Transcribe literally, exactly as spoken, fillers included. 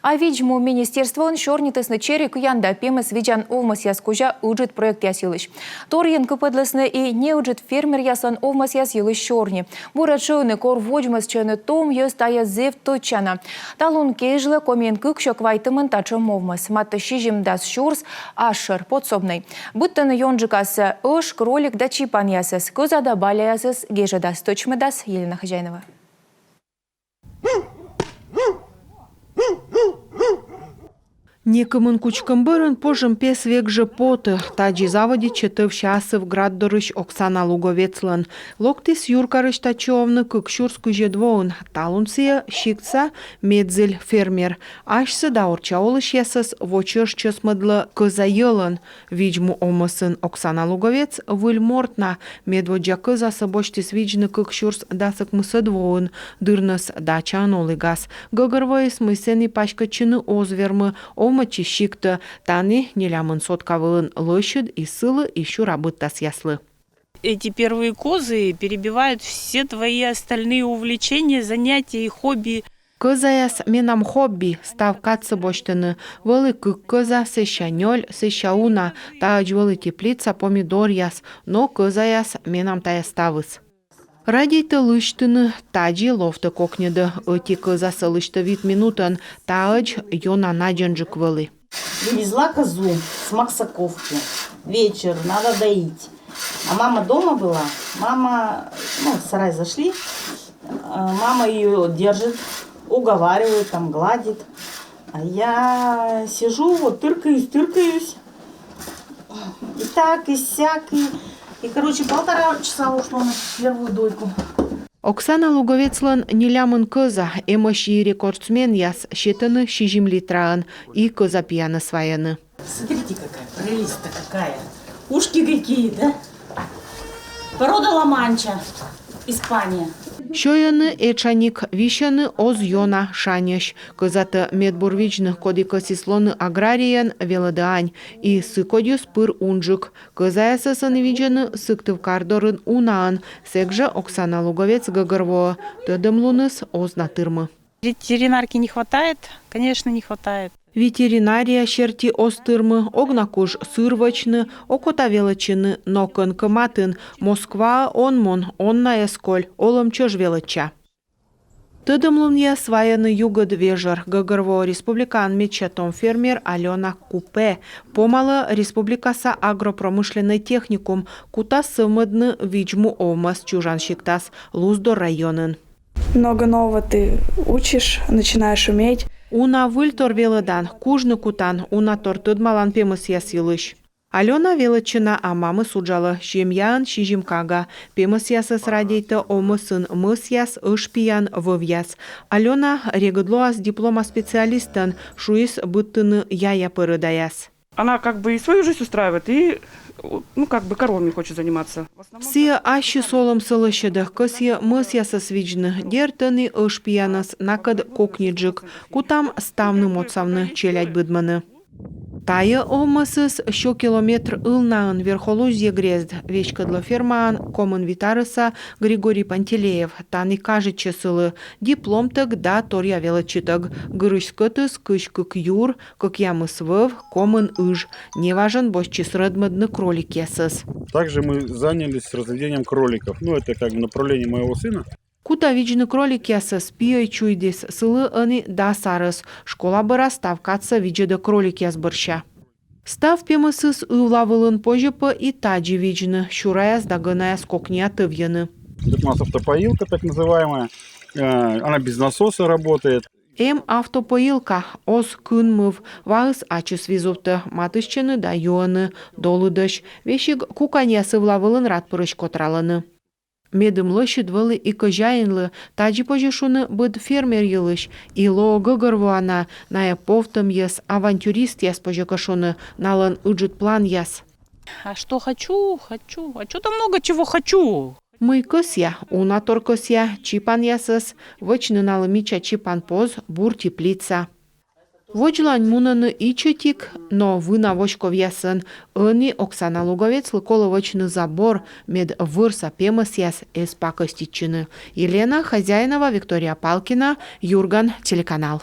А видз-му министерствоын сёрнитісны чери кыян да пемӧс видзан овмӧсъяс кузя ыджыд проектъяс йылысь. Торйӧн кыпӧдлісны и неыджыд фермеръяслӧн овмӧсъяс йылысь сёрни. Буретш шуӧны, кор водзмӧстчӧны том йӧз, тайӧ зэв тӧдчана. Талун кежлӧ Комиын кык сё квайтымын татшӧм овмӧс. Матӧ сизимдас сюрс асшӧр, подсобнӧй. Быдтӧны ёнджыкасӧ ӧш, кролик да чипанъясӧс. Кӧза да баляясӧс гежӧда. Стӧчмӧдас Елена Хозяинова. Некымын кучкӧм бӧрын пожӧм пес век жӧ потӧ. Тадзи заводитчӧ тӧвся асыв град дорысь Оксана Луговецлӧн. Локтіс юркарысь татчӧ овны кык сюрс кызьӧд воын. Талун сійӧ сиктса медзіль фермер. Асьсӧ да орчча олысьясӧс во чӧж чӧсмӧдлӧ кӧза йӧлӧн. Видз-му овмӧсын Оксана Луговец выль морт на. Медводдза кӧзасӧ босьтіс видзны кык сюрс дас ӧкмысӧд воын. Дырнӧс дачаын олігас. Гӧгӧрвоис, мый сэні паськӧдчыны оз вермы, овмӧдчис сиктӧ. Тані нелямын сотка вылын лӧсьыд и сылы, и сюра быдтасъяслы. Эти первые козы перебивают все твои остальные увлечения, занятия и хобби. Кӧзаяс менам хобби, став кадсӧ босьтӧны. Вӧлі кык кӧза, сэсся нёль, сэсся уна. Таӧдз вӧлі теплица, помидоръяс, но кӧзаяс менам тайӧ ставыс. Радейтӧ лысьтыны, тадзи ловтӧ кокньӧдӧ. Ӧти кӧзасӧ лысьтӧ вит минутӧн, таӧдз ёна надзӧнджык вӧлі. Привезла козу с Максаковки. Вечер, надо доить. А мама дома была. Мама, ну, в сарай зашли. А мама ее держит, уговаривает, там гладит. А я сижу, вот тыркаюсь, тыркаюсь. И так, и сяк, и, и, короче, полтора часа ушло на первую дойку. Оксана Луговецлӧн нелямын кӧза. Эмӧсь и рекордсменъяс, сетӧны сизим литраӧн, и кӧза пиянӧс вайӧны. Смотрите, какая прелесть-то какая. Ушки какие, да? Порода ла-манча, Испания. Сёйӧны этшаник, висьӧны оз ёна, шаньӧсь. Кӧзатӧ медбур видзны, коді кӧсйис лоны аграрийӧн, велӧдӧ ань. И сы кодьыс пыр унджык. Кӧзаясӧс ӧні видзӧны Сыктывкар дорын унаӧн. Сэк жӧ Оксана Луговец гӧгӧрвоӧ: тӧдӧмлуныс оз на тырмы. Ветеринарки не хватает, конечно, не хватает. Ветеринария серти оз тырмы, ог на куж сыр вӧчны, окота велӧдчыны, но кӧнкӧ матын. Москваӧ он мун, он на эз коль, олӧм чӧж велӧдча. Тӧдӧмлунъяс вайӧны югыд вежӧр. Гӧгӧрвоӧ республикаын медся том фермер Алёна Купе. Помалӧ республикаса агропромышленнӧй техникум, кутас сӧвмӧдны видз-му овмӧс чужан сиктас Луздор районын. Много нового ты учишь, начинаешь уметь. Уна выльтор велӧдан, кужны кутан, уна тор тӧдмалан пемӧсъяс йылысь. Алёна велӧдчӧ на, а мамыс уджалӧ. Семьяын сизим кага. Пемӧсъясӧс радейтӧ овмӧсын мӧсъяс, ӧшпиян, вӧвъяс. Алёна регыд лоас диплома специалистӧн, шуис быдтыны яя пӧрӧдаяс. Она как бы и свою жизнь устраивает, и, ну, как бы коровами хочет заниматься. В основном... Сійӧ ассьыс олӧмсӧ лӧсьӧдӧ, кӧсйӧ мӧсъясӧс видзны, дерт, ӧні ӧшпиянӧс, накӧд кокньыджык. Кутам ставным отсавны, челядь быдмӧны. Тайӧ овмӧсыс сё километр ылнаын, Верхолузье грезд. Веськӧдлӧ фермаӧн комын вит арӧса Григорий Пантелеев. Тані кажитчӧ сылы: дипломтӧг да торъя велӧдчытӧг. Гырысь скӧтыс кызь кык юр, кӧкъямыс вӧв, комын ыж. Неважӧн босьтчис рӧдмӧдны кроликъясӧс. Также мы занялись разведением кроликов. Ну, это как бы направление моего сына. Кута видзны кроликъясӧс, пиӧй чуйдіс, сылы ӧні дас арӧс. Школа бӧрас став кадсӧ видзӧдӧ кроликъяс бӧрся. Став пемӧсыс ывла вылын, позьӧ пӧ и тадзи видзны. Сюраяс да гӧнаяс кокниа тӧвйӧны. Вот у нас автопоилка так называемая. Э, она без насоса работает. Эм автопоилка, оз кынмыв, ваыс ачыс визувтӧ, матыстчӧны да юӧны, долыдӧсь. Весиг куканьяс ывла вылын радпырысь котралӧны. Медым лӧсьыд вӧлі и кӧзяинлы. Тадзи позьӧ шуны быд фермер йылысь. И лоӧ гӧгӧрвоана: найӧ повтӧмъяс, авантюристъяс, позьӧ кӧ шуны, налӧн ыджыд планъяс. А что хочу, хочу, а чё-то много чего хочу. Мый кӧсъя, уна тор кӧсъя: чипанъясӧс, вӧчны налы мича чипан поз, бур теплица. Водзлань мунӧны ичӧтик, но вына воськовъясӧн. Ӧні Оксана Луговецлы колӧ вӧчны забор, мед вӧрса пемӧсъяс эз пакӧститчыны. Елена Хозяинова, Виктория Палкина, «Юрган» телеканал.